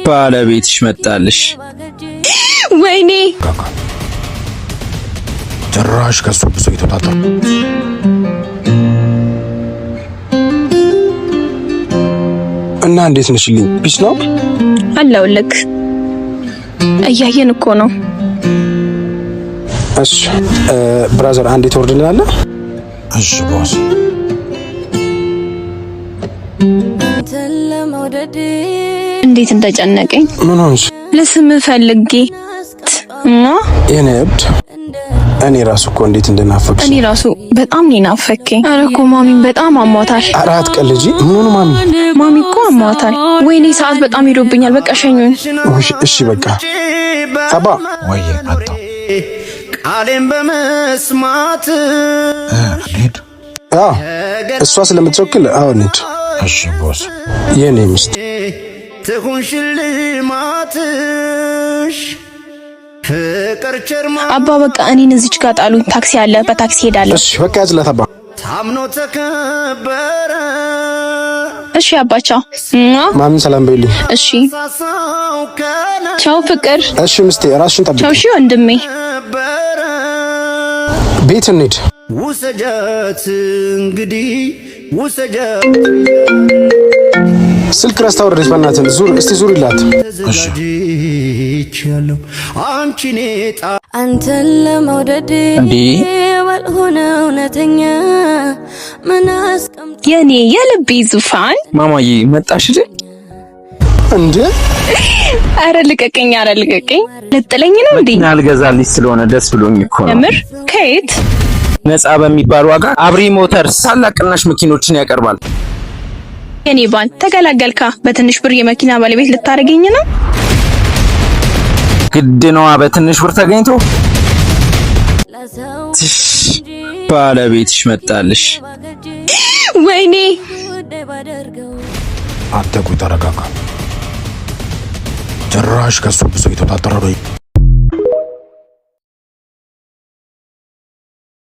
ባለቤትሽ መጣልሽ። ወይኔ። ጭራሽ ከሱ ብሶ የተወጣጠረ። እና እንዴት ነሽልኝ? Peace ነው? አለሁልህ። እያየን እኮ ነው። እሺ brother፣ አንዴ ትወርድልናለህ? እሺ boss። እንዴት እንደጨነቀኝ። ምን ሆንሽ? ልስም ፈልጌ እና የኔ እብድ፣ እኔ ራሱ እኮ እንዴት እንደናፈቅሽ። እኔ ራሱ በጣም ነው የናፈከኝ። ኧረ እኮ ማሚን በጣም አሟታል። ኧረ አትቀልጂ። ምን ሆኑ ማሚ? ማሚ እኮ አሟታል። ወይኔ ሰዓት በጣም ሄዶብኛል። በቃ ሸኙኝ። እሺ በቃ አባ። ወይ መጣሁ። ቃሌን በመስማት እንሂድ። አዎ፣ እሷ ስለምትቸኩል አሁን እንሂድ። እሺ boss። የኔ ሚስት። ትሁን ሽልማትሽ ፍቅር ቸርማ። አባ በቃ እኔን እዚች ጋር ጣሉኝ። ታክሲ አለ፣ በታክሲ ሄዳለሁ። እሺ በቃ ያዝላት አባ። ታምኖ ተከበረ። እሺ አባ ቻው። ማሚን ሰላም በይልኝ። እሺ። ሳሳው ከነበረ። ቻው ፍቅር። እሺ ምስቴ፣ ራስሽን ጠብቂ። ቻው። እሺ ወንድሜ። ቤት እንሂድ። ውሰጃት እንግዲህ ውሰጃት። ስልክ ረስታ ወረደች። በእናትህ ዙር እስቲ ዙር ይላት። ተዘጋጅቻለሁ አንቺን አንተን ለመውደድ እንዴ? ባልሆነ እውነተኛ ምን አስቀምጦ የኔ የልቤ ዙፋን። ማማዬ መጣሽ አይደል? እንዴ? አረ ልቀቀኝ! አረ ልቀቀኝ! ልጥለኝ ነው እንዴ? መኪና ልገዛልሽ ስለሆነ ደስ ብሎኝ እኮ ነው። የምር? ከየት? ነፃ በሚባል ዋጋ አብሪ ሞተርስ ታላቅ ቅናሽ መኪኖችን ያቀርባል። የኔ ባል ተገላገልካ። በትንሽ ብር የመኪና ባለቤት ልታደርገኝ ነው? ግድ ነዋ፣ በትንሽ ብር ተገኝቶ። ባለቤትሽ መጣልሽ። ወይኔ። አንተ ቆይ ተረጋጋ። ጭራሽ ከሱ ብሶ የተወጣጠረ ነው።